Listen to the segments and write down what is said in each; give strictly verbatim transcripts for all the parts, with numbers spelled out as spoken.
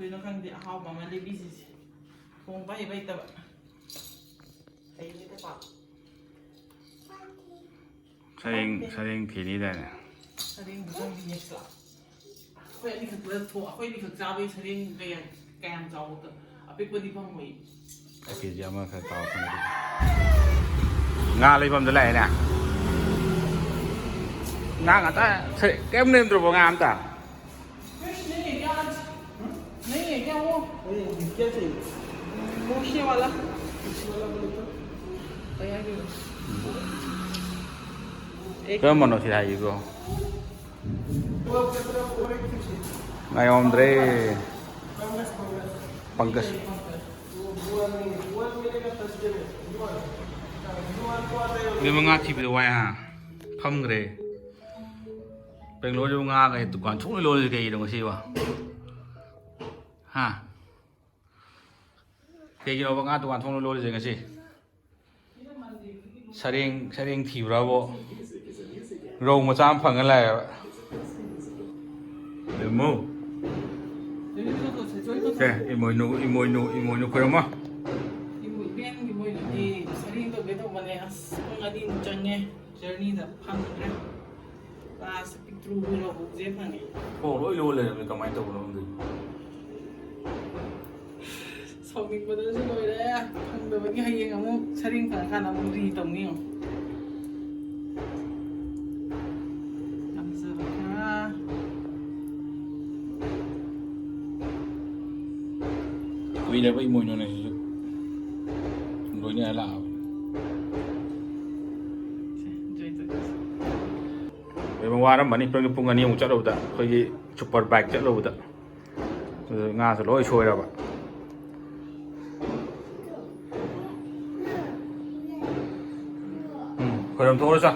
ꯀꯩꯅꯣ ꯈꯪꯗꯦ, ꯑꯍꯥꯎꯕ ꯑꯃ ꯂꯩꯕꯤꯁꯤꯁꯦ꯫ ꯊꯣꯡꯕ ꯍꯩꯕ ꯍꯩꯇꯕ꯫ ꯍꯩꯅꯤꯗꯀꯣ꯫ ꯁꯔꯦꯡ ꯁꯔꯦꯡ ꯊꯤꯅꯤꯗꯥꯏꯅꯦ? ꯁꯔꯦꯡꯗꯨ ꯆꯪꯕꯤꯅꯦꯕ꯫ ꯑꯩꯈꯣꯏ ꯑꯅꯤꯈꯛꯇ ꯊꯣꯡ-, ꯑꯩꯈꯣꯏ ꯑꯅꯤꯈꯛ ꯆꯥꯕꯒꯤ ꯁꯔꯦꯡ ꯀꯌꯥ, ꯀꯌꯥꯝ ꯆꯥꯎꯕꯗ ꯑꯄꯤꯛꯄꯗꯤ ꯐꯪꯉꯣꯏ꯫ ꯀꯦ ꯖꯤ ꯑꯃ ꯈꯔ ꯇꯥꯎ ꯐꯪꯉꯗꯤ꯫ ꯉꯥ ꯂꯩꯐꯝꯗ ꯂꯥꯛꯑꯦꯅꯦ꯫ ꯉꯥ ꯉꯥꯛꯇ ꯁꯔꯦꯡ ꯀꯩꯝ ꯂꯩꯔꯝꯗ꯭ꯔꯕꯣ ꯉꯥ ꯑꯝꯇ? नहीं है क्या आज? नहीं है क्या वो? अरे, क्या चाहिए? मोशे वाला। किसी वाला बोले तो? तैयार भी हो। एक ꯀꯔꯝꯕꯅꯣ ꯁꯤ ꯍꯥꯏꯁꯤꯕꯣ? वो आपके तरफ और एक चीज है। ꯉꯥꯏꯔꯝꯗ꯭ꯔꯦ꯫ Fungus, fungus. पंकज। वो बुआ नहीं है। बुआ मिलेगा थर्सडे में। बुआ। बुआ को आता है। ꯃꯤ ꯃꯉꯥ ꯊꯤꯕꯗ ꯋꯥꯏ ꯍꯥ꯫ ꯐꯝꯈ꯭ꯔꯦ꯫ ꯕꯦꯡꯒ꯭ꯂꯣꯔꯁꯤꯕꯨ ꯉꯥꯒ ꯗꯨꯀꯥꯟ ꯊꯣꯡ ꯂꯣꯜꯂꯤ ꯀꯩꯒꯤꯅꯣ ꯉꯁꯤꯕꯣ? ꯍꯥ? ꯀꯩꯒꯤꯅꯣꯕ ꯉꯥ ꯗꯨꯀꯥꯟ ꯊꯣꯡ ꯂꯣꯜꯂꯤꯁꯦ ꯉꯁꯤ? ꯁꯔꯦꯡ ꯁꯔꯦꯡ ꯊꯤꯕ꯭ꯔꯥꯕꯣ? ꯔꯧ ꯃꯆꯥ ꯑꯃ ꯐꯪꯉ ꯂꯥꯛꯑꯦꯕ꯫ ꯏꯃꯨ꯫ ꯁꯦ, ꯏꯃꯣꯏꯅꯨ, ꯏꯃꯣꯏꯅꯨ, ꯏꯃꯣꯏꯅꯨ ꯈꯣꯏꯔꯝꯃꯣ꯫ ꯏꯃꯣꯏ-, ꯏꯕꯦꯟꯒꯤ ꯃꯣꯏꯒꯤꯗꯤ ꯁꯔꯦꯡ ꯇꯧꯒꯦ ꯇꯧꯕꯅꯦ꯫ ꯑꯁ, ꯄꯨꯡ ꯑꯅꯤꯃꯨꯛ ꯆꯪꯉꯦ ꯖꯔꯅꯤꯗ, ꯐꯪꯗ꯭ꯔꯦ꯫ ꯂꯥꯁꯇ ꯄꯤꯛꯇ꯭ꯔꯨ ꯂꯧꯍꯧꯁꯦ ꯐꯪꯉꯦ꯫ ꯊꯣꯡ ꯂꯣꯏ ꯂꯣꯜ ꯂꯩꯔꯝꯃꯦ, ꯀꯃꯥꯏꯅ ꯇꯧꯕꯅꯣ ꯈꯪꯗꯦ꯫ ꯁꯥꯎꯅꯤꯡꯕꯗꯁꯨ ꯂꯣꯏꯔꯦ꯫ ꯐꯪꯗꯕꯒꯤ ꯍꯌꯦꯡ ꯑꯃꯨꯛ ꯁꯔꯦꯡ ꯐꯪꯉꯀꯥꯟꯗ ꯑꯃꯨꯛ ꯔꯤ ꯇꯧꯅꯤ ꯌꯦꯡꯉꯣ꯫ ꯌꯥꯝ ꯐꯖꯕ ꯈꯔ꯫ ꯀꯨꯏꯔꯕ ꯏꯃꯣꯏꯅꯨꯅꯦ ꯁꯤꯁꯨ꯫ ꯂꯣꯏꯅ ꯂꯥꯛꯑꯕꯅꯤ꯫ ꯁꯦ, enjoy ꯇꯧꯁꯤ꯫ ꯂꯣꯏꯅ ꯋꯥꯔꯝꯃꯅꯤ, ꯄꯨꯡ, ꯄꯨꯡ ꯑꯅꯤꯃꯨꯛ ꯆꯠꯂꯨꯕꯗ, ꯑꯩꯈꯣꯏꯒꯤ super bike ꯆꯠꯂꯨꯕꯗ꯫ ꯑꯗꯨ ꯉꯥꯁꯨ ꯂꯣꯏ ꯁꯣꯏꯔꯕ꯫ ꯎꯝ, ꯈꯣꯏꯔꯝ ꯊꯣꯛꯎꯔꯣ ꯆꯣ꯫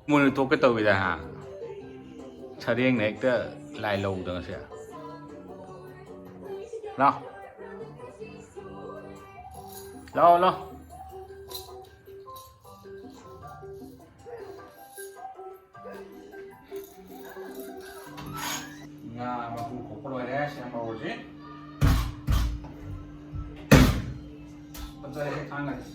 ꯃꯣꯏꯅ ꯇꯣꯛꯀꯦ ꯇꯧꯋꯤꯗ ꯍꯥ꯫ ꯁꯔꯦꯡꯅ ꯍꯦꯛꯇ ꯂꯥꯏ ꯂꯧꯗꯅ ꯁꯦ꯫ ꯂꯥꯎ꯫ ꯂꯥꯎ, ꯂꯥꯎ꯫ ꯉꯥ ꯃꯀꯨ ꯈꯣꯛꯄ ꯂꯣꯏꯔꯦ, ꯁꯦꯝꯕ ꯍꯧꯔꯁꯤ꯫ ꯐꯖꯔꯦ, ꯊꯥꯡꯒꯅꯤ꯫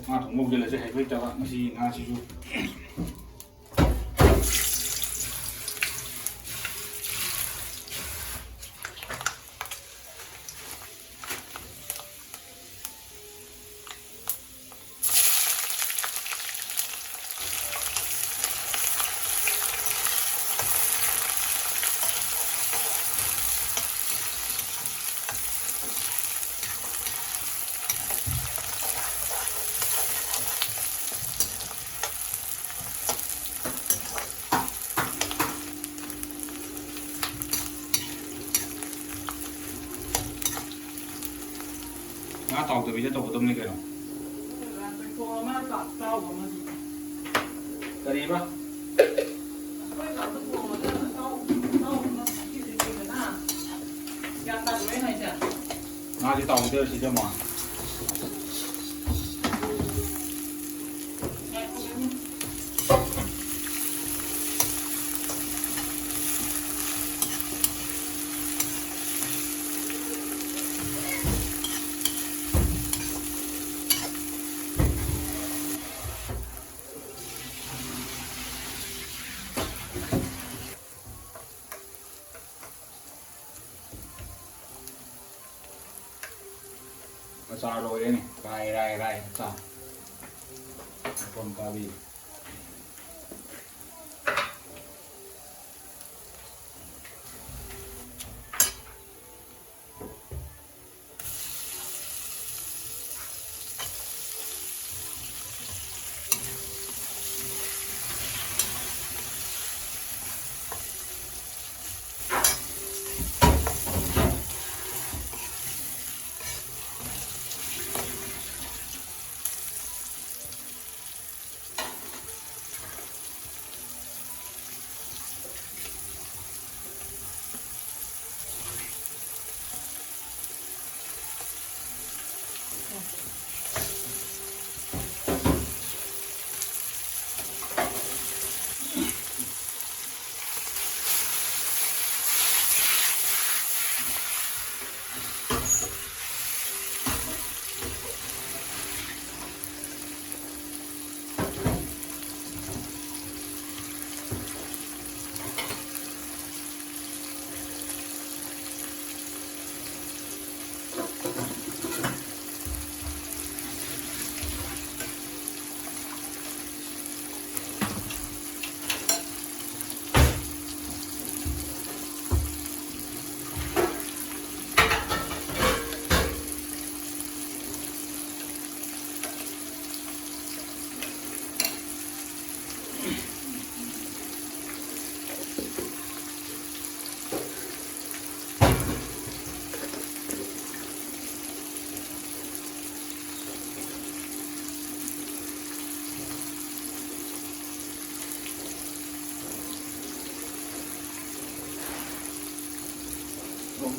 ꯉꯥ ꯊꯣꯡꯕ ꯍꯧꯖꯤꯜꯂꯁꯦ, ꯍꯩꯕ ꯍꯩꯇꯕ ꯃꯁꯤ ꯉꯥꯁꯤꯁꯨ꯫ ꯉꯥ ꯇꯥꯎꯗꯕꯤꯗ ꯇꯧꯒꯗꯕꯅꯤ ꯀꯩꯅꯣ꯫ ꯀꯔꯤꯕ? ꯉꯥꯁꯦ ꯇꯥꯎꯗꯣꯏꯔꯣ ꯁꯤꯗ ꯑꯃꯨꯛ? ꯑꯆꯥꯔ ꯂꯣꯏꯔꯦꯅꯦ꯫ ꯔꯥꯏ, ꯔꯥꯏ, ꯔꯥꯏ ꯑꯆꯥꯔ꯫ ꯃꯐꯝ ꯀꯥꯕꯤ꯫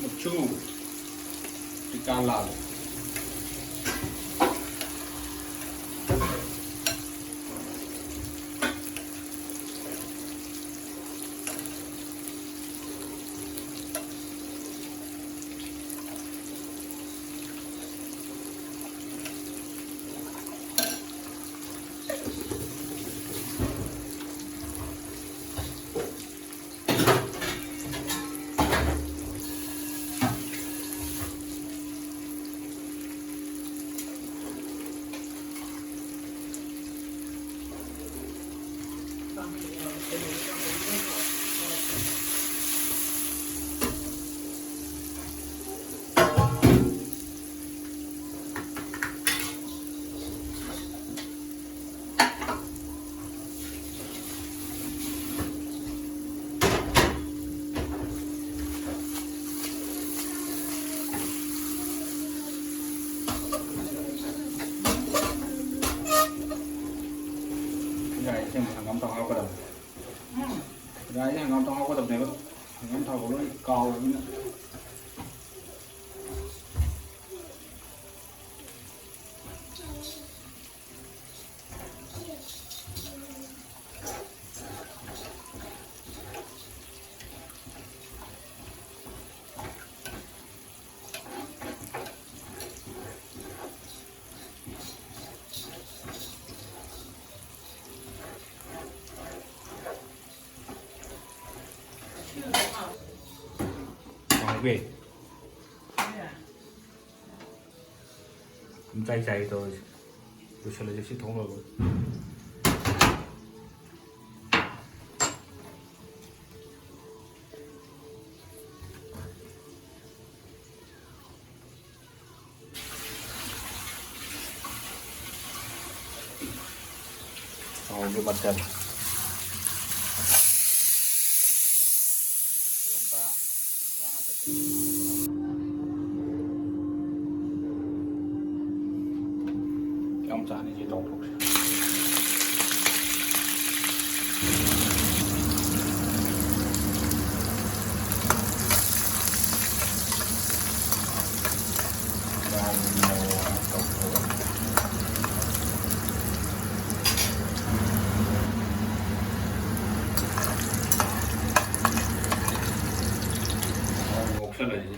ꯃꯆꯨ ꯇꯤꯀꯥ ꯂꯥꯜꯂꯦ꯫ ꯌꯥꯏ, ꯑꯁꯦꯡꯕ ꯍꯪꯒꯥꯝ ꯊꯥꯎ ꯍꯥꯞꯀꯗꯕꯅꯦ꯫ ꯌꯥꯏ, ꯍꯪꯒꯥꯝ ꯊꯥꯎ ꯍꯥꯞꯀꯗꯕꯅꯦꯕ꯫ ꯍꯪꯒꯥꯝ ꯊꯥꯎꯒ ꯂꯣꯏ ꯀꯥꯎꯔꯕꯅꯤꯅ꯫ ꯍꯥꯎꯕꯤ꯫ ꯄꯨꯡꯆꯥꯏ ꯆꯥꯏ ꯇꯧꯔꯤꯁꯦ꯫ ꯂꯣꯏꯁꯤꯜꯂꯁꯦ ꯁꯤ ꯊꯣꯡ ꯂꯣꯏꯕꯒ꯫ ꯊꯥꯎꯁꯨ ꯃꯆꯜ꯫ ꯌꯥꯝ ꯆꯥꯅꯤꯡꯉꯦ ꯇꯧꯊꯣꯛꯁꯦ꯫ ꯉꯧꯁꯜꯂꯁꯤ꯫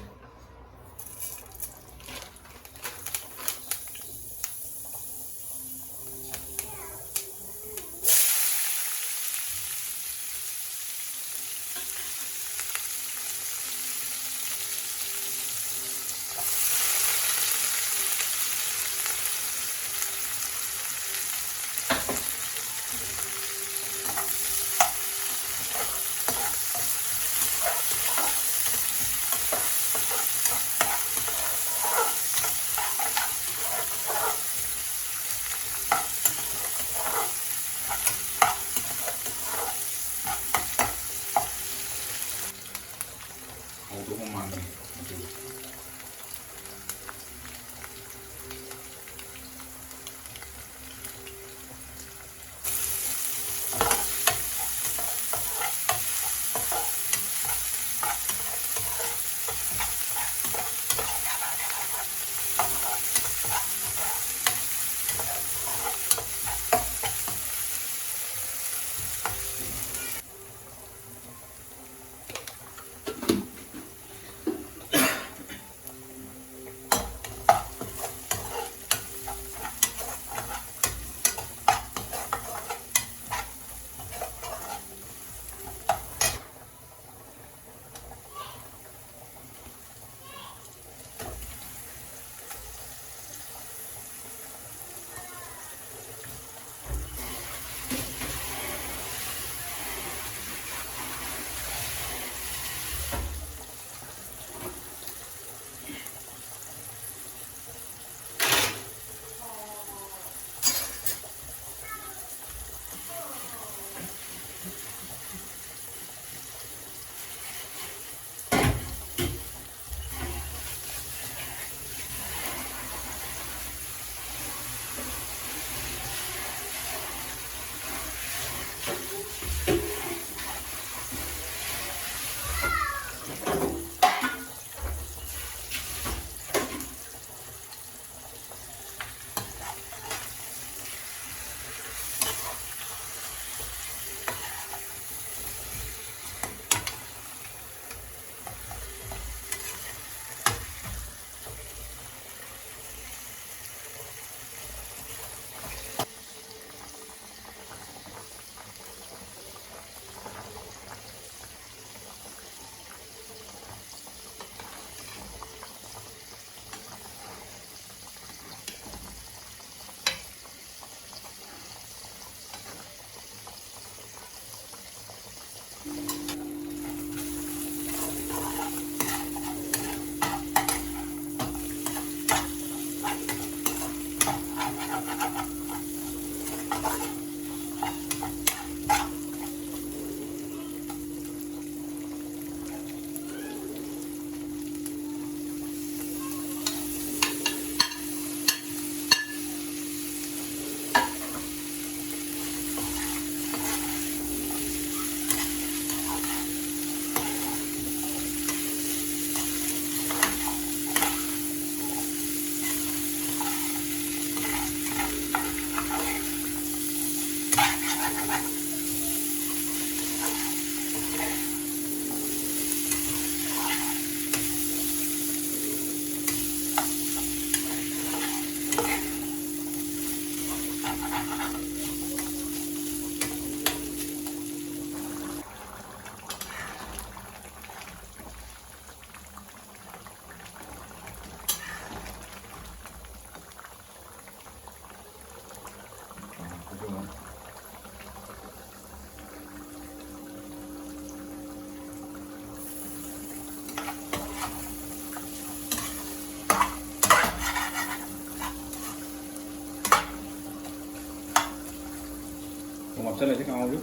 ꯍꯥꯞꯆꯜꯂꯁꯤ ꯀꯥꯡꯍꯧꯁꯨ꯫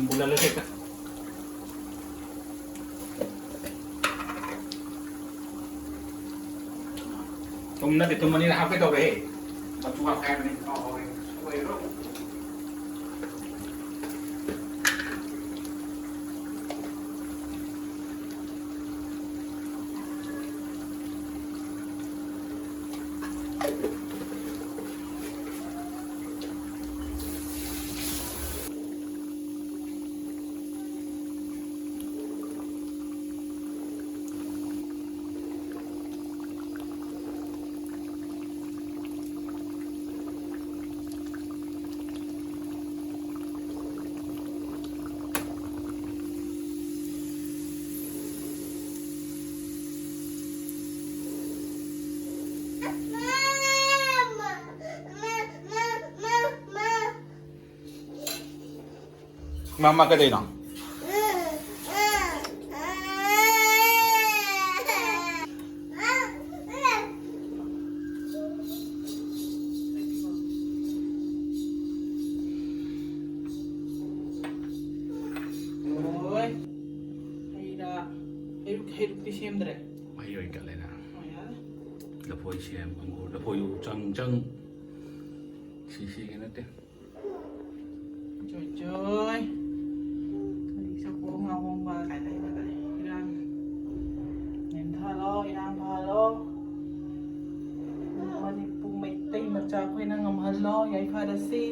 ꯃꯨꯜꯍꯜꯂꯁꯤ ꯍꯦꯛꯇ꯫ ꯊꯨꯝ ꯅꯠꯇꯦ, ꯊꯨꯝ ꯑꯅꯤꯔ ꯍꯥꯞꯀꯦ ꯇꯧꯔꯦꯍꯦ꯫ ꯃꯆꯨ ꯍꯥꯞꯀꯦ ꯍꯥꯏꯕꯅꯤ꯫ ꯀꯥꯎꯍꯧꯔꯦ꯫ ꯁꯣꯏꯔꯣ꯫ ꯃꯃꯥ ꯀꯩꯗꯧꯅꯣ? ꯍꯣꯏ꯫ ꯍꯩ ꯔꯥ, ꯍꯩꯔꯨꯛ, ꯍꯩꯔꯨꯛꯇꯤ ꯁꯦꯝꯗ꯭ꯔꯦ꯫ ꯃꯍꯤ ꯑꯣꯏꯅ ꯀꯠꯂꯦꯅ꯫ ꯑꯣ, ꯌꯥꯔꯦ꯫ ꯂꯐꯣꯏ ꯁꯦꯝ, ꯑꯪꯒꯨꯔ, ꯂꯐꯣꯏꯗꯨ ꯆꯪ ꯆꯪ꯫ ꯁꯤ ꯁꯤꯒꯤ ꯅꯠꯇꯦ꯫ ꯖꯣꯏ ꯖꯣꯏ꯫ ꯍꯧꯖꯤꯛ ꯆꯥꯛꯄꯣ ꯉꯥꯍꯣꯡꯕ ꯀꯥꯏꯅ ꯂꯩꯕꯗ ꯏꯔꯥꯡ ꯅꯦꯝꯊꯍꯜꯂꯣ, ꯏꯔꯥꯡ ꯐꯍꯜꯂꯣ꯫ ꯃꯅꯤꯄꯨꯔ ꯃꯩꯇꯩ ꯃꯆꯥ ꯑꯩꯈꯣꯏꯅ ꯉꯝꯍꯜꯂꯣ, ꯌꯥꯏꯐꯔꯁꯤ꯫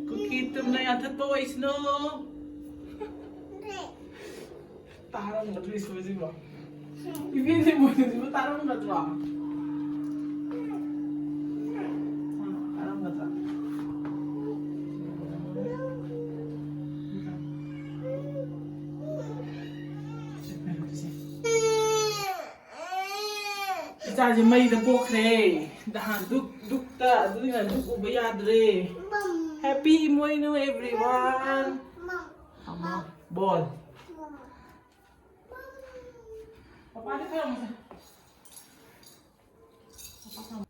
ꯀꯨꯀꯤ ꯇꯨꯝꯅ ꯌꯥꯟꯊꯠꯄ ꯑꯣꯏꯁꯅꯨ꯫ ꯇꯥꯔꯝꯒꯗ꯭ꯔꯣ ꯏꯁꯣꯔꯁꯤꯕꯣ? ꯏꯕꯦꯟꯁꯦ ꯃꯣꯏꯅꯁꯤꯕꯨ ꯇꯥꯔꯝꯒꯗ꯭ꯔꯣ? ꯇꯥꯔꯝꯒꯗ꯭ꯔꯥ? ꯏꯆꯥꯁꯦ ꯃꯩꯗ ꯄꯣꯛꯈ꯭ꯔꯦ꯫ ꯅꯍꯥꯟ ꯗꯨꯛ, ꯗꯨꯛꯇ, ꯑꯗꯨꯅ ꯗꯨꯛ ꯎꯕ ꯌꯥꯗ꯭ꯔꯦ꯫ Happy ꯏꯃꯣꯏꯅꯨ everyone꯫ ꯕꯣꯜ꯫ ꯄꯄꯥꯗꯤ ꯈꯔ ꯑꯃꯨꯛ ꯁꯦ꯫ ꯄꯄꯥ ꯈꯔ ꯑꯃꯨꯛ꯫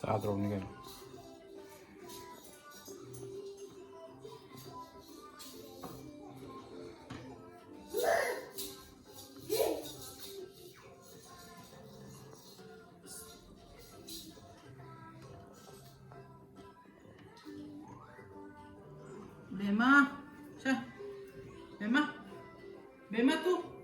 ꯆꯥꯗ꯭ꯔꯣꯕꯅꯤ ꯀꯩꯅꯣ꯫ ꯕꯦꯝꯃ, ꯁꯦ, ꯕꯦꯝꯃ, ꯕꯦꯝꯃ ꯇꯨ꯫